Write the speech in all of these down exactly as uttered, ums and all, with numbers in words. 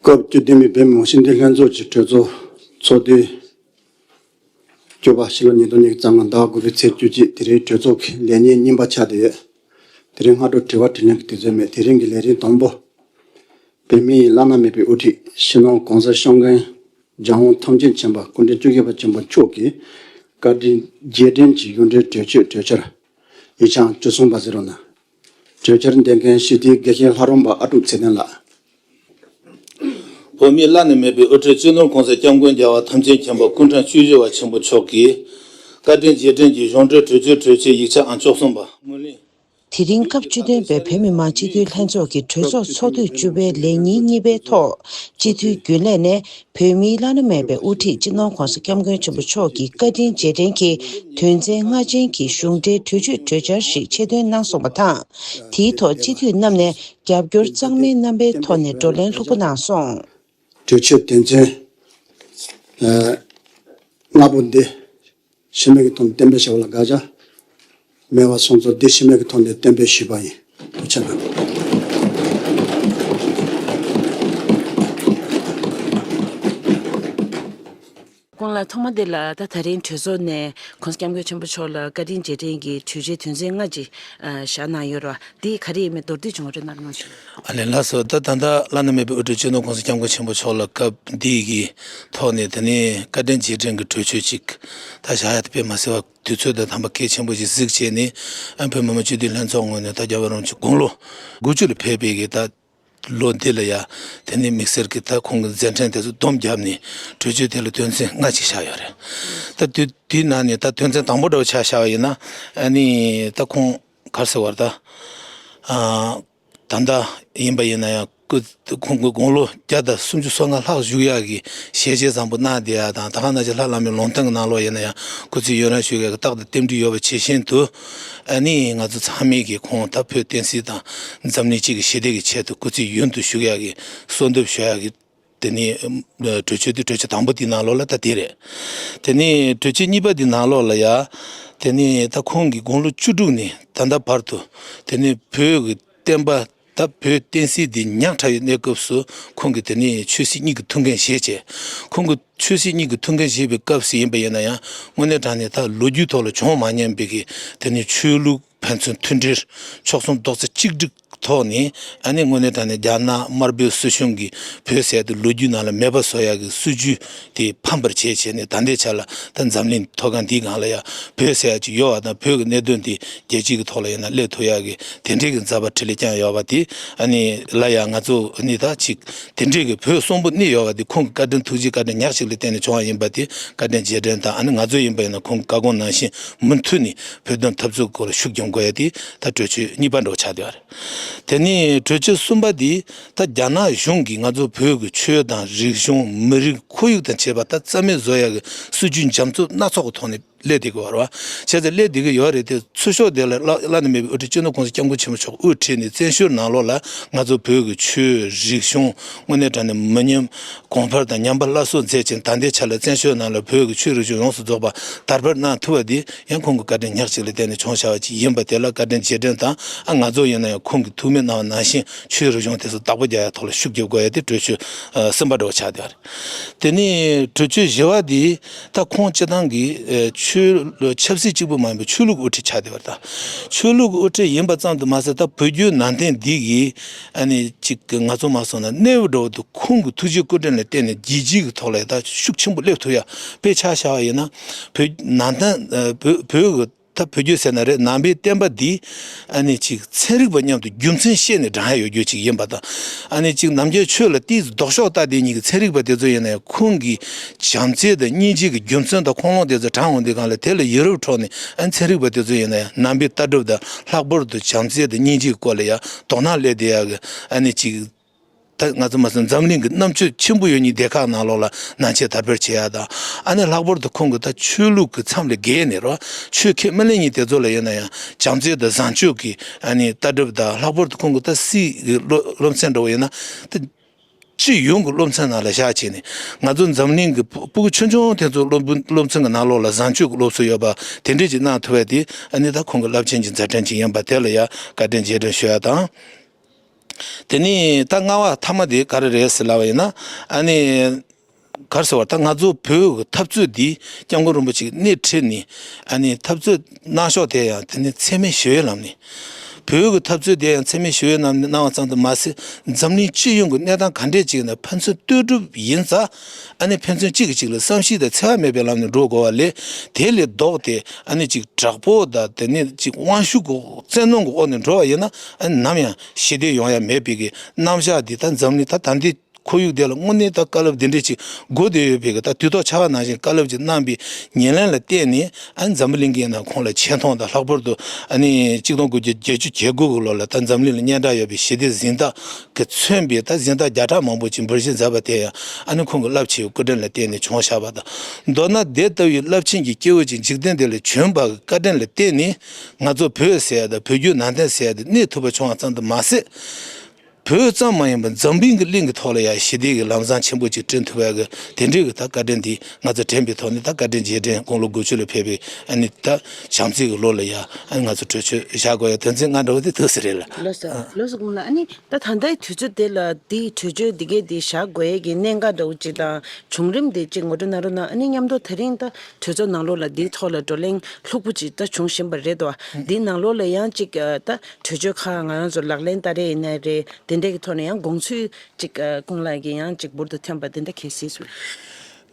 སྐབས་བཅུ་བདུན་པའི་བོད་མི་མང་སྤྱི་འཐུས་ལྷན་ཚོགས་ཀྱི་གྲོས་ཚོགས་ཚོགས་དུས་བཅུ་པ་ཕྱི་ལོ་ཉིས་སྟོང་ཉི་ཤུ་རྩ་ལྔ་ཟླ་དགུ་པའི་ཚེས་བཅུ་གཅིག་དེ་རིང་གྲོས་ཚོགས་ཀྱི་ལས་ཉིན་གཉིས་པ་ཆགས་བསྡད་ཡོད། དེ་རིང་སྔ་དྲོ་དྲི་བ་དྲིས་ལན་གྱི་དུས་ཚོད་མེད། དེ་རིང་གི་ལས་རིམ་དང་པོ། བོད་མིའི་བླ་ན་མེད་པའི་དབུ་ཁྲིད་སྤྱི་ནོར་༸གོང་ས་༸སྐྱབས་མགོན་༸རྒྱལ་དབང་ཐམས་ཅད་མཁྱེན་པ་སྐུ་ཕྲེང་བཅུ་བཞི་པ་ཆེན་པོ་མཆོག་གི་བཀའ་དྲིན་རྗེས་དྲན་གྱི་གཞུང་འབྲེལ་གྲོས་ཆོད་གྲོས་འཆར་ཡིག་ཆ་བཅུ་གསུམ་པ་གཟིགས་རོགས་གནང་། གྲོས་འཆར་འདེམས་མཁན་སྤྱི་འཐུས་དགེ་བཤེས་ལྷ་རམས་པ་ཨ་ཀྲུག་ཚེ་བརྟན་ལགས། བོད་མིའི་བླ་ན་མེད་པའི་དབུ་ཁྲིད་སྤྱི་ནོར་༸གོང་ས་༸སྐྱབས་མགོན་རྒྱལ་བ་ཐམས་ཅད་མཁྱེན་པ་སྐུ་ཕྲེང་བཅུ་བཞི་པ་ཆེན་པོ་མཆོག་གི་བཀའ་དྲིན་རྗེས་དྲན་གྱི་གཞུང་འབྲེལ་གྲོས་ཆོད་གྲོས་ཆོད་ཡིག་ཆ་ཨང་བཅུ་གསུམ་པ་ངོས་ལེན། དེ་རིང་སྐབས་བཅུ་བདུན་པའི་བོད་མི་མང་སྤྱི་འཐུས་ལྷན་ཚོགས་ཀྱི་གྲོས་ཚོགས་ཚོགས་དུས་བཅུ་པའི་ལས་ཉིན་གཉིས་པའི་ཐོག་སྤྱི་འཐུས་རྒྱུན་ལས་ནས་བོད་མིའི་བླ་ན་མེད་པའི་དབུ་ཁྲིད་སྤྱི་ནོར་༸གོང་ས་༸སྐྱབས་མགོན་ཆེན་པོ་མཆོག་གི་བཀའ་དྲིན་རྗེས་དྲན་གྱི་དོན་ཚན་ལྔ་ཅན་གྱི་གཞུང་འབྲེལ་གྲོས་ཆོད་གྲོས་འཆར་ཞིག་ཆེད་འདོན་གནང་སོང་བ་དང་། དེའི་ཐོག་སྤྱི་འཐུས་རྣམས་ནས་རྒྱབ་སྐྱོར་གཙང་མའི་རྣམ་པའི་ཐོག་ནས་བགྲོ་གླེང་ལྷུག་པོ་གནང་སོང་། གྲོས་ཆོད་དོན་ཚན་ལྔ་པོ་འདི་ཕྱི་མིག་གི་ཐོག་ནས་གཏན་འབེབས་བྱས་པ་ལ་དགག་བྱ་མེད་པ་སོང་ཙང་། འདི་ཕྱི་མིག་གི་ཐོག་ནས་གཏན་འབེབས་ཞུས་པ་ཡིན། ཐུགས་རྗེ་གནང་། ཁོང་ལ་ཐོག་མ་དེ་ལ་ད་ད་རིང་གྲོས་ཚོགས་ནས་༸གོང་ས་༸སྐྱབས་མགོན་ཆེན་པོ་མཆོག་ལ་བཀའ་དྲིན་རྗེས་དྲན་གྱི་གྲོས་ཆོད་དོན་ཚན་ལྔ་ཅིག་བཞག་གནང་ཡོད་རེད་བ། འདི་ག་རེ་ཡིན་མིན་མདོར་བསྡུས་ཅིག་ངོ་སྤྲོད་གནང་རོགས་གནང་ཞུ། ཨ་ལས། ལགས་སོ། ད་ད་ལྟ་བླ་ན་མེད་པའི་དབུ་ཁྲིད་སྤྱི་ནོར་༸གོང་ས་༸སྐྱབས་མགོན་ཆེན་པོ་མཆོག་ལ་སྐབས་འདི་གི་ཐོག་ནས་དེ་ནས་བཀའ་དྲིན་རྗེས་དྲན་གྱི་གྲོས་ཆོད་ཅིག་ད་བཞག་ཡ་དེ་དཔེ་མ་སྲིད་པ་དུས་ཚོད་དང་དམ་པ་གལ་ཆེན་པོ་ཞིག་གཟིགས་བྱས་ནས། ཨ། བོད་མི་མང་སྤྱི་འཐུས་ལྷན་ཚོགས་ངོས་ནས་ད་རྒྱལ་བ་རིན་པོ་ཆེ་དགུང་ལོ་དགུ་བཅུ་ལ་ཕེབས་པའི་གི་ད་ལོ་འདི་ལ་ཡ། དེ་ནས་དམིགས་བསལ་གྱི་ད་ཁོང་གི་མཛད་འཕྲིན་དེ་ཚོ་སྡོམ་བརྒྱབ་ནས་གྲོས་ཆོད་དེ་ལ་དོན་ཚན་ལྔ་ཅིག་བཞག་ཡོད་རེད། ད་དུས་དེའི་ནང་ནས་ད་དོན་ཚན་དང་པོ་འདྲ་བོ་ཆ་བཞག་པ་ཡིན་ན། ཨ་ནི་ད་ཁོང་ག་རེ་ཟེར་བ་རེད་ད། ཨ། ད་ལྟ་ཡིན་པ་ཡིན་ན་ཡང་སྐུ། ཁོང་གི་དགུང་ལོ་བརྒྱ་དང་སུམ་ཅུ་སོ་ལྔ་ལྷག་བཞུགས་ཡག་གི་ཞལ་བཞེས་བཟང་པོ་གནང་བསྡད་ཡག་དང་། ད་ག་ནང་བཞིན་ལྷ་བླ་མའི་ལུང་བསྟན་གྱི་ནང་ལོགས་ཡིན་ན་ཡང་སྐུ་ཚེ་ཡུན་རིང་བཞུགས་ཡག་གི་རྟགས་དང་རྟེན་འབྲེལ་ཡོད་པ་ཇི་བཞིན་དུ། ཨ་ནི་ང་ཚོ་ཚང་མས་ཀྱིས་ཁོང་ད་བོད་བསྟན་སྲིད་དང་འཛམ་གླིང་སྤྱི་གི་ཞི་བདེ་གི་ཆེད་དུ་སྐུ་ཚེ་ཡུན་དུ་བཞུགས་ཡག་གི་གསོལ་འདེབས་ཞུ་ཡག་གི། དེ་ནས་གྲོས་ཆོད་དེ་གྲོས་ཆོད་དང་པོ་དེའི་ནང་ལོགས་ལ་ད་དེ་རེད། དེ་ནས་གྲོས་ཆོད་གཉིས་པ་དེའི་ནང་ལོགས་ལ་ཡ། དེ་ནས་ད་ཁོང་གི་དགུང་ལོ་བཅུ་དྲུག་ནས་ད་ལྟ་བར་དུ། དེ་ནས་བོད་ཀྱི་བསྟན་པ། ད་བོད་བསྟན་སྲིད་འདི་ཉག་ཕྲ་བའི་གནས་སྐབས་སུ་ཁོང་གིས་དེ་ནས་ཆོས་སྲིད་གཉིས་ཀྱི་ཐུགས་འགན་བཞེས་བྱས། ཁོང་གིས་ཆོས་སྲིད་གཉིས་ཀྱི་ཐུགས་འགན་བཞེས་པའི་སྐབས་སུ་ཡིན་པ་ཡིན་ན་ཡང་། དངོས་གནས་དྲང་གནས་ད་ལོ་རྒྱུས་ཐོག་ལ་བྱུང་མ་མྱོང་པའི་གི་དེ་ནས་ཆོས་ལུགས་ཕན་ཚུན་མཐུན་སྒྲིལ། ཕྱོགས་མཚུངས་རྡོག་རྩ་གཅིག་སྒྲིལ་ཐོག་ནས། ཨ་ནི་དངོས་གནས་དྲང་གནས་རྒྱ་ནག་དམར་པོའི་སྲིད་གཞུང་གིས་བོད་ཟེར་དེ་ལོ་རྒྱུས་ནང་ལ་མེད་པ་བཟོ་ཡག་གི་སྲིད་ཇུས་དེ་ཕམ་པར་བྱས་བྱས་ནས། ད་ལྟའི་ཆ་ལ་ད་འཛམ་གླིང་མཐོ་སྒང་འདིའི་སྒང་ལ་ཡང་བོད་ཟེར་ཡག་ཅིག་ཡོད་པ་དང་། བོད་ཀྱི་གནད་དོན་དེ་རྒྱལ་སྤྱི་གི་ཐོག་ལ་ཡིན་ན་སླེབས་ཐུབ་ཡག་གི་དེ་འདྲའི་གི་མཛད་པ་འཕྲིན་ལས་བསྐྱངས་ཡོད་པ་དེ། ཨ་ནི་ལ་ཡང་ང་ཚོ་ནི་ད་ཅིག་དེ་འདྲའི་གི་བོད་གསོན་པོ་གནས་ཡོད་པ་དེ་ཁོང་གི་བཀའ་དྲིན་ཐུགས་རྗེ་བཀའ་དྲིན་ཉག་གཅིག་ལ་བརྟེན་ནས་བྱུང་བ་ཡིན་པ་དེ་བཀའ་དྲིན་རྗེས་དྲན་དང་། ཨ་ནི་ང་ཚོ་ཡིན་པ་ཡིན་ན་ཁོང་གི་བཀའ་དགོངས་ནང་བཞིན་མུ་མཐུད་ནས་བོད་དོན་འཐབ་རྩོད་སྐོར་ལ་ཤུགས་རྒྱབ་དགོས་ཡ་དེ་ད་གྲོས་ཆོད་གཉིས་པ་འདྲ་བོ་ཆགས་བསྡད་པ་རེད། དེ་ནས་གྲོས་ཆོད་གསུམ་པ་དེ་ད་རྒྱ་ནག་གཞུང་གིས་ང་ཚོ་བོད་ཀྱི་ཆོས་དང་རིག་གཞུང་། མི་རིགས་ཁོར་ཡུག་དང་བཅས་པ་ད་རྩ་མེད་བཟོ་ཡ་གི་སྲིད་ཇུས་འཇམ་རྩུབ་སྣ་ཚོགས་ཀྱི་ཐོག་ནས་སླེབས་བསྡད་ཀྱི་ཡོད་རེད་བ། བྱས་ཙང་སླེབས་བསྡད་ཀྱི་ཡོད་རེད་དེ། ཚུར་ཤོག་དེ་ལ་བླ་བླ་ན་མེད་པའི་དབུ་ཁྲིད་སྤྱི་ནོར་༸གོང་ས་༸སྐྱབས་མགོན་ཆེན་པོ་མཆོག་དབུ་ཁྲིད་ནས་བཙན་བྱོལ་ནང་ལོགས་ལ་ང་ཚོ་བོད་ཀྱི་ཆོས་རིག་གཞུང་། དངོས་གནས་དྲང་གནས་མི་ཉམས་གོང་འཕེལ་དང་ཉམས་པ་སླར་གསོ་མཛད་ཅིང་། ད་ལྟའི་ཆ་ལ་བཙན་བྱོལ་ནང་ལ་བོད་ཀྱི་ཆོས་རིག་གཞུང་ཡོངས་སུ་རྫོགས་པ་དར་སྤེལ་གནང་ཐུབ་པ་འདི་ཡང་ཁོང་གི་བཀའ་དྲིན་ཉག་གཅིག་ལ་བརྟེན་ནས་བྱུང་བཞག་པ་ཅིག་ཡིན་པ་དེ་ལ་བཀའ་དྲིན་རྗེས་དྲན་དང་། ཨ། ང་ཚོ་ཡིན་ན་ཡང་ཁོང་གིས་ཐུགས་སྨོན་གནང་བ་ནང་བཞིན་ཆོས་རིག་གཞུང་དེ་ཚོ་བདག་པོ་རྒྱག་ཡ་ཐོག་ལ་ཤུགས་རྒྱབ་དགོས་ཡ་དེ་གྲོས་ཆོད་ཨ་གསུམ་པ་འདྲ་བོ་ཆགས་བསྡད་པ་རེད། དེ་ནས་གྲོས་ཆོད་བཞི་པ་འདི་ད་ཁོང་སྤྱི་བཏང་གི་ཨ་ཆོས་ལུགས་ཆབ་སྲིད་གཅིག་པུ་མ་ཡིན་པར་ཆོས་ལུགས་དབུ་ཁྲིད་ཆགས་བསྡད་པ་རེད། ད་ཆོས་ལུགས་དབུ་ཁྲིད་ཡིན་པ་ཙམ་དུ་མ་ཟད། ད་བོད་བརྒྱུད་ནང་བསྟན་འདི་གི་ཨ་ནི་ཅིག་ང་ཚོ་མ་སོང་ན་གནས་བབ་འདྲ་བོ་དེ་ཁོང་གི་ཐུགས་རྗེ་སྐུ་དྲིན་ལ་བརྟེན་ནས་རྒྱལ་སྤྱི་གི་ཐོག་ལ་ད་ཤུགས་ཆེན་པོ་སླེབས་ཐུབ་ཡ། དཔེ་ཆ་བཞག་པ་ཡིན་ན། བོད་ནང་བསྟན་ཨ་བོད་བོད་ཀྱི་ད་བོད་བརྒྱུད་ཟེར་ན་རེད། ནང་པའི་བསྟན་པ་འདི་ཨ་ནི་ཅིག་ཚན་རིག་པ་མཉམ་དུ་རྒྱུ་མཚན་བཤད་ནས་བགྲང་ཡ་ཡོད་རྒྱུ་ཅིག་ཡིན་པ་དང་། ཨ་ནི་ཅིག་ནམ་རྒྱུན་ཆོས་ལ་ཏོག་ཙམ་ལྡོག་ཕྱོགས་ལྟ་བསྡད་མཁན་གྱི་ཚན་རིག་པ་དེ་ཚོ་ཡིན་ན་ཡང་ཁོང་གི་བྱམས་བརྩེ་དང་སྙིང་རྗེ་གི་རྒྱུ་མཚན་དང་ཁུངས་ལུང་དེ་ཚོ་དྲངས་འོང་དུས་སྒང་ལ། དེ་ལ་ཡིད་རབས་འཕྲོག་ནས། ཨ་ནི་ཚན་རིག་པ་དེ་ཚོ་ཡིན་ན་ཡང་ནང་པའི་ལྟ་གྲུབ་དང་ལྷག་པར་དུ་བྱམས་བརྩེ་དང་སྙིང་རྗེ་གི་སྐོར་ལ་ཡང་དོ་སྣང་སླེབས་བསྡད་ཡ་གི། ཨ་ནི་ཅིག་ད་ང་ཚོ་མ་སོང་འཛམ་གླིང་གི་རྣམ་དཔྱོད་ཆེན་པོ་ཡོད་མཁན་སྡེ་ཁག་ནང་ལོགས་ལ་ནང་ཆེན་དར་སྤེལ་བྱེད་ཡ་དང་། ཨ་ནི་ལྷག་པར་དུ་ཁོང་གིས་ད་ཆོས་ལུགས་ཀྱི་མཚམས་ལས་བརྒལ་ནས་རོ། ཆོས་ཁས་མི་ལེན་མཁན་དེ་ཚོ་ལ་ཡིན་ན་ཡང་བྱམས་བརྩེ་དང་བཟང་སྤྱོད་ཀྱི་ཨ་ནི་ལྟ་གྲུབ་དང་། ལྷག་པར་དུ་ཁོང་གིས་ད་སྲིད་ཀྱི་སློབ་སློབ་ཚན་འདྲ་བོ་ཡིན་ན། ད་སྤྱི་ཡོངས་ཀྱི་སློབ་ཚན་ནང་ལ་བཞག་བྱས་ནས། ང་ཚོ་འཛམ་གླིང་གི་ཕྲུ་ཕྲུ་གུ་ཆུང་ཆུང་དེ་ཚོ་སློབ་སློབ་ཚན་གྱི་ནང་ལོགས་ལ་བཟང་སྤྱོད་ཀྱི་སློབ་གསོ་ཡོད་པ་དེ་འདྲས་ཅིག་གནང་ཐུབ་པ་དེ། ཨ་ནི་ད་ཁོང་གི་རླབས་ཆེན་གྱི་མཛད་འཕྲིན་ཅིག་ཡིན་པ་དེ་ལ་ཡང་བཀའ་དྲིན་རྗེས་དྲན་ཞུ་ཡ་དང་། དེ་ནས་ད་ལྔ་པ་ཐ་མ་དེ་ག་རེ་རེད་ཟེར་ལབ་པ་ཡིན་ན། ཨ་ནི་ག་རེ་ཟེར་བ། ད་ང་ཚོ་བོད་ཀྱི་འཐབ་རྩོད་འདི་སྐྱབས་མགོན་རིན་པོ་ཆེ་གི་སྣེ་ཁྲིད་ནས། ཨ་ནི་འཐབ་རྩོད་གནང་ཕྱོགས་དེ་ཡང་དེ་ནི་འཚེ་མེད་ཞི་བའི་ལམ་ནས། བོད་ཀྱི་འཐབ་རྩོད་དེ་ཡང་འཚེ་མེད་ཞི་བའི་ལམ་ནས་གནང་བ་ཙམ་དུ་མ་ཟད། འཛམ་གླིང་སྤྱི་ཡོངས་ཀྱི་གནས་སྟངས་ག་འདྲས་ཅིག་ཡིན་ན་ཕན་ཚུན་ལྟོས་གྲུབ་ཡིན་ཙང་། ཨ་ནི་ཕན་ཚུན་གཅིག་གིས་གཅིག་ལ་བསམ་ཤེས་དང་འཚེ་བ་མེད་པའི་ལམ་ནས་འགྲོ་དགོས་པ་ལས། དེ་ལས་ལྡོག་སྟེ་ཨ་ནི་ཅིག་དྲག་པོ་དང་དེ་ནས་ཅིག་དབང་ཤུགས་ཀྱི་བཙན་གནོན་གྱི་འོག་ནས་འགྲོ་བ་ཡིན་ན། ཨ་ནི་ནམ་ཡང་ཞི་བདེ་ཡོང་ཡ་མེད་པའི་གི་རྣམ་གཞག་འདི་ད་འཛམ་གླིང་ད་ད་འདི་ཁོར་ཡུག་དེ་ལ་དངོས་གནས་ད་བཀའ་སློབ་འདི་འདྲས་ཅིག་དགོས་བསྡད་ཡོད་པའི་གི། ད་དུས་ཐོག་ཆར་པ་ནང་བཞིན་བཀའ་སློབ་ཅིག་གནང་པའི་ཉེར་ལེན་ལ་བརྟེན་ནས། ཨ་ནི་འཛམ་བུ་གླིང་གིས་ན་ཁོང་ལ་ཆེ་མཐོང་དང་། ལྷག་པར་དུ་ཨ་ནི་གཅིག་སྟོང་དགུ་བརྒྱ་བརྒྱད་ཅུ་གྱ་དགུ་གི་ལོ་ལ་ད་འཛམ་གླིང་ལ་སྙན་གྲགས་ཡོད་པའི་ཞི་བདེ་གཟེངས་རྟགས་ཀྱིས་མཚོན་པའི་ད་གཟེངས་རྟགས་བརྒྱ་ཕྲག་མང་པོ་ཅིག་འབུལ་བཞེས་མཛད་པ་དེ་ཡང་། ཨ་ནི་ཁོང་གི་རླབས་ཆེ་བའི་སྐུ་དྲིན་ལ་བརྟེན་ནས་བྱུང་བཞག་པ་དང་། མདོར་ན་དེ་ལྟ་བུའི་རླབས་ཆེན་གྱི་སྐྱེས་བུ་ཅིག་འཇིག་རྟེན་འདི་ལ་བྱོན་པ་གི་བཀའ་དྲིན་ལ་བརྟེན་ནས། ང་ཚོ་བོད་ཟེར་ཡ་དང་བོད་བརྒྱུད་ནང་བསྟན་ཟེར་ཡ་དེ་གནས་ཐུབ་པ་བྱུང་བ་ཙམ་དུ་མ་ཟད། བོད་ཙམ་མ་ཡིན་པར་འཛམ་བུའི་གི་གླིང་གི་ཐོག་ལ་ཡང་ཞི་བདེ་གི་ལམ་བཟང་ཆེན་པོ་ཅིག་བསྐྲུན་ཐུབ་ཡ་གི་དེ་འདྲའི་གི་ད་བཀའ་དྲིན་འདི་ང་ཚོ་དྲན་པའི་ཐོག་ནས། ད་བཀའ་དྲིན་རྗེས་དྲན་དགུང་ལོ་དགུ་བཅུ་ལ་ཕེབས་པའི་ཨ་ནི་ད་བྱམས་བརྩེ་གི་ལོ་ལ་ཡང་ཨ་ནི་ང་ཚོ་གྲོས་ཆོད་བཞག་དགོས་ཡ་དོན་ཚན་ལྔ་འདྲ་བོ་དེ་ཐུག་ས་རེད་ལ། ལགས་སོ། ལགས་སོ། དགུང་ལ་ཨ་ནི་ད་ད་ལྟའི་དུས་ཚོད་དེ་ལ་འདི་གྲོས་ཆོད་འདི་གས་འདི་བཞག་དགོས་ཡ་གི་གནད་འགག་འདྲ་བོ་ཅིག་དང་བྱུང་རིམ་དེ་ཅིག་ངོ་སྤྲོད་གནང་རོགས་གནང་། ཨ་ནི་མཉམ་དུ་དེ་རིང་ད་གྲོས་ཚོགས་ནང་ལོགས་ལ་འདིའི་ཐོག་ལ་བགྲོ་གླེང་ལྷུག་པོ་ཅིག་ད་བྱུང་བཞིན་པ་རེད་དོ། འདིའི་ནང་ལོགས་ལ་ཡང་ཅིག་ཨ་ད་གྲོས་ཆོད་ཁག་ང་རང་ཚོ་ལག་ལེན་བསྟར་ཡས་ཡིན་ནའི་རེད། དེ་འདྲའི་གི་ཐོག་ནས་ཡང་དགོངས་ཚུལ་ཅིག་ཨ་སྐུ་ངོ་ལགས་ཀྱིས་ཡང་ཅིག་འབུར་དུ་ཐོན་པ་དེ་འདྲ་གལ་སྲིད་སུ།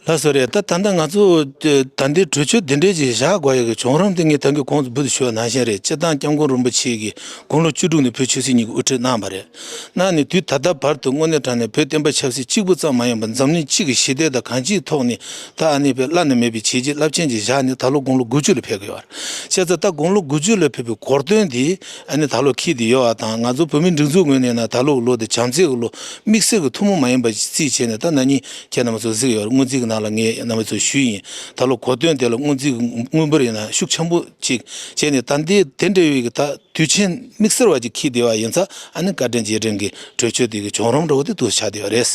ལགས་སོ་རེད། ད་ད་ལྟ་ང་ཚོ་ད་འདི་གྲོས་ཆོད་འདི་འདྲའི་ཅིག་བཞག་དགོས་ཡ་གི་བྱུང་རིམ་དེ་ངས་ད་གིན་གོང་དུ་འབུར་དུ་ཞུས་པ་ནང་བཞིན་རེད། སྤྱིར་བཏང་སྐྱབས་མགོན་རིན་པོ་ཆེ་གིས་དགུང་ལོ་བཅུ་དྲུག་ནས་བོད་ཆོས་སྲིད་གཉིས་ཀྱི་དབུ་ཁྲིད་གནང་བ་རེད། གནང་ནས་དུས་ད་ལྟ་བར་དུ་དངོས་གནས་དྲང་གནས་བོད་བསྟན་པ་ཆབ་སྲིད་གཅིག་པུ་ཙམ་མ་ཡིན་པར་འཛམ་གླིང་སྤྱི་གི་ཞི་བདེ་དང་གང་ཅིའི་ཐོག་ནས་ད་ཨ་ནི་བོད་བླ་ན་མེད་པའི་བྱས་རྗེས་རླབས་ཆེན་ཅིག་བཞག་ནས་ད་ལོ་དགུང་ལོ་དགུ་བཅུ་ལ་ཕེབས་ཀྱི་ཡོད་རེད། བྱས་ཙང་ད་དགུང་ལོ་དགུ་བཅུ་ལ་ཕེབས་པའི་གོ་སྟོན་དེ་ཨ་ནི་ད་ལོ་འཁེལ་བསྡད་ཡོད་པ་དང་། ང་ཚོ་བོད་མིའི་སྒྲིག་འཛུགས་ངོས་ནས་ན་ད་ལོ་ལོ་དེ་བྱམས་བརྩེ་གི་ལོ། དམིགས་བསལ་གྱི་ཐུན་མོང་མ་ཡིན་པ་ཞིག་རྩིས་བྱས་ནས། ད་ན་ནིང་ཁྱེད་རྣམ་པ་ཚོ་གཟིགས་ཡོད་རེད། སྔོན་རྩིས་ཀྱི་ནང་ལ་ངས་རྣམ་པ་ཚོ་ཞུས་ཡིན། ད་ལོ་གོ་སྟོན་དེ་ལ་སྔོན་རྩིས་ཀྱི་དངུལ་འབོར་ཡིན་ན་ཤུགས་ཆེན་པོ་ཅིག་བྱས་ནས། ད་འདི་དེ་འདྲ་བའི་གི་ད་དུས་ཆེན་དམིགས་བསལ་བ་ཅིག་འཁེལ་བསྡད་པ་ཡིན་ཙང་། ཨ་ནི་བཀའ་དྲིན་རྗེས་དྲན་གྱི་གྲོས་ཆོད་དེ་གི་བྱུང་རིམ་འདྲ་བོ་དེ་འདུག་ཆགས་བསྡད་པ་རེད།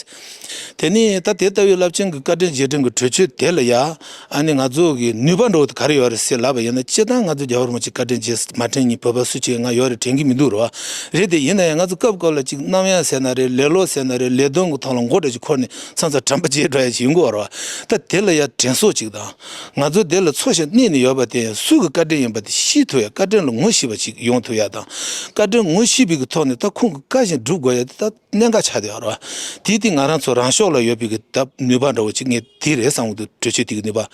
དེ་ནས་ད་དེ་ལྟ་བུའི་རླབས་ཆེན་གྱི་བཀའ་དྲིན་རྗེས་དྲན་གྱི་གྲོས་ཆོད་དེ་ལ་ཡ། ཨ་ནི་ང་ཚོ་གི་ནུས་པ་འདྲ་བོ་དེ་ག་རེ་ཡོད་རེད་ཟེར་ལབ་པ་ཡིན་ན། སྤྱིར་བཏང་ང་ཚོ་རྒྱལ་བ་རིན་པོ་ཆེ་བཀའ་དྲིན་རྗེས་མ་དྲན་མཁན་བོད་པ་སུ་གཅིག་ང་ཡོད་རེད་དྲན་གྱི་མི་འདུག་རེད་བ། རེད་དེ། ཡིན་ན་ཡང་ང་ཚོ་སྐབས་སྐབས་ལ་ཅིག་རྣམ་གཡེང་ཟེར་ན་རེད། ལེ་ལོ་ཟེར་ན་རེད། ལས་དོན་གྱི་ཐོག་ལ་མགོ་འདྲ་ཅིག་འཁོར་ནས་མཚམས་མཚམས་དྲན་པ་བརྗེད་འགྲོ་ཡ་ཅིག་ཡོང་གི་ཡོད་རེད་བ། ད་དེ་ལ་ཡ་དྲན་གསོ་ཅིག་དང་། ང་ཚོ་དེ་ལ་ཚོར་ཤེས་གནས་ནས་ཡོད་པ་དེ་ཡང་སུ་གི་བཀའ་དྲིན་ཡིན་པ་དེ་ཤེས་ཐུབ་ཡ། བཀའ་དྲིན་ལ་ངོ་ཤེས་པ་ཅིག་ཡོང་ཐུབ་ཡ་དང་། བཀའ་དྲིན་ངོ་ཤེས་པའི་གི་ཐོག་ནས་ད་ཁོང་གི་བཀའ་བཞིན་སྒྲུབ་དགོས་ཡ་དེ་ད་གནད་འགག་ཆགས་བསྡད་ཡོད་རེད་བ། དེ་དེ་ང་རང་ཚོ་རང་ཕྱོགས་ལ་ཡོད་པའི་གི་ད་ནུས་པ་འདྲ་བོ་ཅིག་ངས་དེ་རེད་བསམ་གི་འདུག་གྲོས་ཆོད་དེ་གི་ནུས་པ།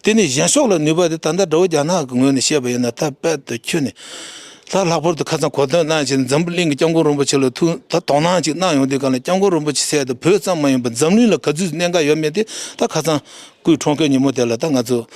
དེ་ནས་གཞན་ཕྱོགས་ལ་ནུས་པ་དེ་ད་ལྟ་འདྲ་བོ་རྒྱ་ནག་གི་ངོས་ནས་བཤད་པ་ཡིན་ན། ད་དཔལ་དུ་ཁྱོན་ནས་ད་ལྷག་པར་དུ་ཁ་སང་གོ་སྟོན་གནང་བྱས་ནས་འཛམ་བུ་གླིང་གི་སྐྱབས་མགོན་རིན་པོ་ཆེ་ལ་ཐུགས་ད་དོ་སྣང་ཅིག་གནང་ཡོང་དུས་སྒང་ལ། སྐྱབས་མགོན་རིན་པོ་ཆེ་ཟེར་ཡ་དེ་བོད་ཙམ་མ་ཡིན་པར་འཛམ་གླིང་ལ་ག་ཚོད་གནད་འགག་ཡོད་མེད་དེ། ད་ཁ་སང་སྐུའི་འཁྲུངས་སྐར་ཉིན་མོ་དེ་ལ་ད་ང་ཚོ་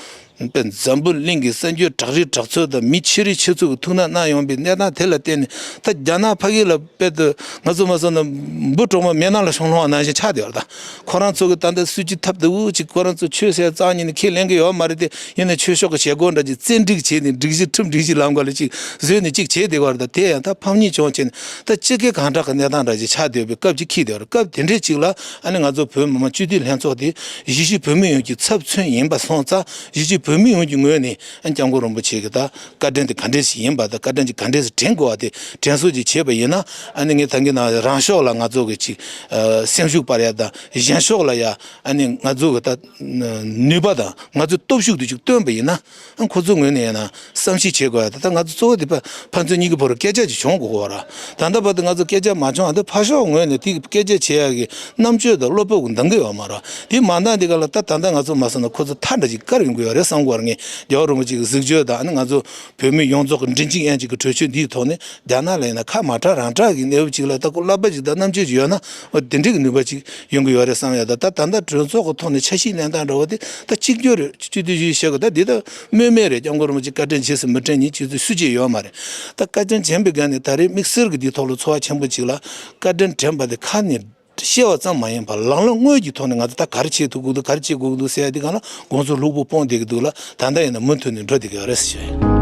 དཔེ་འཛམ་བུ་གླིང་གི་གསར་འགྱུར་བྲག་རིས་བྲག་ཚོ་དང་མི་ཆེ་རིགས་ཆེ་ཚོ་གིས་ཐུགས་སྣང་གནང་ཡོང་པའི་གནས་སྟངས་དེ་ལ་བརྟེན་ནས། ད་རྒྱ་ནག་ཕ་གི་ལ་དཔེ་དུ་ང་ཚོ་མ་སོང་ན་འབུ་གྲོག་མ་མེ་ནང་ལ་ཤོང་སློང་བ་ནང་བཞིན་ཆགས་བསྡད་ཡོད་རེད། ད་ཁོ་རང་ཚོ་གི་ད་ལྟ་སྲིད་ཇུས་ཐབས་སྡུག་ཅིག་ཁོ་རང་ཚོ་ཆོས་ཟེར་རྩ་ཉིད་ནས་ཁས་ལེན་གི་ཡོད་མ་རེད་དེ། ཡིན་ནའི་ཆོས་ཕྱོགས་ཀྱི་བྱེད་སྒོ་འདྲ་ཅིག་བཙན་སྒྲིག་བྱས་ནས། སྒྲིག་གཞི་ཁྲིམས་སྒྲིག་གཞི་ལམ་ཁ་ལ་ཅིག་བཟོས་ནས་ཅིག་བྱས་བསྡད་ཡོད་རེད། ད་དེ་ཡང་ད་ཕམ་ཉེས་བྱུང་བྱས་ནས། ད་སྤྱི་སྒེར་གང་དྲག་གི་གནས་སྟངས་འདྲ་ཅིག་ཆགས་བསྡད་པའི་སྐབས་ཅིག་འཁེལ་བསྡད་ཡོད་རེད། སྐབས་དེ་འདྲའི་ཅིག་ལ་ཨ་ནི་ང་ཚོ་བོད་མི་མང་སྤྱི་འཐུས་ལྷན་ཚོགས་དེ་གཞིས་བྱེས་བོད་མི་ཡོངས་ཀྱི་ཚབ་མཚོན་ཡིན་པ་སོང་ཙང་། གཞིས་བྱེས་བོད་མི་ཡོངས་ཀྱི་ངོས་ནས་ཨ་ནི་སྐྱབས་མགོན་རིན་པོ་ཆེ་གི་ད་བཀའ་དྲིན་དེ་ག་འདྲས་ཞིག་ཡིན་པ་དང་། བཀའ་དྲིན་ཅིག་ག་འདྲས་སུ་དྲན་དགོས་པ་དེ་དྲན་གསོ་ཅིག་བྱས་པ་ཡིན་ན། ཨ་ནི་ངས་ད་གིན་ནང་རང་ཕྱོགས་ལ་ང་ཚོ་གི་ཅིག་ཨ་སེམས་ཤུགས་སྤར་ཡ་དང་། གཞན་ཕྱོགས་ལ་ཡ་ཨ་ནི་ང་ཚོ་གི་ད་ནུས་པ་དང་ང་ཚོའི་སྟོབས་ཤུགས་དེ་ཅིག་བཏོན་པ་ཡིན་ན། ཨ་ཁོ་ཚོའི་ངོས་ནས་ཡིན་ན་བསམ་ཤེས་བྱེད་དགོས་ཡ་དེ། ད་ང་ཚོ་གཙོ་བོ་དེ་ཕ་ཕན་ཚུན་གཉིས་ཀྱི་བར་སྐད་ཆ་ཅིག་བྱུང་དགོས་ཀྱི་ཡོད་རེད། ད་ལྟ་བར་དུ་ང་ཚོ་སྐད་ཆ་མ་བྱུང་བ་དེ། ཕར་ཕྱོགས་ངོས་ནས་དེ་སྐད་ཆ་བྱེད་ཡ་གི་རྣམ་དཔྱོད་དང་བློ་སྤོབས་ཀྱི་འདང་གི་ཡོད་མ་རེད། དེ་མ་འདང་དེ་ག་ལ་ད་ད་ལྟ་ང་ཚོ་མ་སོང་ན་ཁོ་ཚོ་མཐའ་འདྲ་ཅིག་བཀར་ཡོང་གི་ཡོད་རེད་བསམ་གྱི་ཡོད་རེད། ངས་རྒྱལ་བ་རིན་པོ་ཆེ་གི་གཟིགས་བརྗོད་དང་། ཨ་ནི་ང་ཚོ་བོད་མི་ཡོངས་རྫོགས་ཀྱི་མགྲིན་གཅིག་དབྱངས་གཅིག་གི་གྲོས་ཆོད་འདིའི་ཐོག་ནས། རྒྱ་ནག་ལ་ཡིན་ན་ཁ་མ་གྲགས་རང་གྲགས་ཀྱི་གནས་བབ་ཅིག་ལ་ད་ཁོ་བསླབ་པ་ཅིག་དང་རྣམ་དཔྱོད་ཅིག་ཡོད་ན། འོ་དེ་འདྲའི་གི་ནུས་པ་ཅིག་ཡོང་གི་ཡོད་རེད་བསམ་ཡ་དང་། ད་ད་ལྟ་གྲོས་ཚོགས་ཀྱི་ཐོག་ནས་འཆར་གཞི་ལེན་སྟངས་འདྲ་བོ་དེ་ད་གཅིག་གྱུར་རེད། སྤྱི་འཐུས་ཞིག་བཤད་དགོས། ད་འདི་ད་སྨོས་མེད་རེད། སྐྱབས་མགོན་རིན་པོ་ཆེ་བཀའ་དྲིན་རྗེས་སུ་མི་དྲན་མཁན་སྤྱི་འཐུས་སུ་གཅིག་ཡོད་མ་རེད། ད་བཀའ་དྲིན་དྲན་པའི་སྒང་ནས་ད་རེས་དམིགས་བསལ་གྱི་འདིའི་ཐོག་ལ་ཚོར་བ་ཆེན་པོ་ཅིག་ལ། བཀའ་དྲིན་དྲན་པ་དེ་ཁ་ནས་བཤད་པ་ཙམ་མ་ཡིན་པར་ལག་ལེན་དངོས་ཀྱི་ཐོག་ནས་ང་ཚོ་ད་ག་རེ་བྱེད་ཐུབ་དགོས་འདུག་ག་རེ་བྱེད་དགོས་ཀྱི་འདུག་ཟེར་ཡ་དེ་སྒང་ལ་དགོངས་ཚུལ་ལྷུག་པོ་སྤུངས་བསྡད་ཀྱི་འདུག་ལ། ད་ལྟ་ཡིན་ན་མུ་མཐུད་ནས་འགྲོ་བསྡད་ཀྱི་ཡོད་རེད་ཟེར།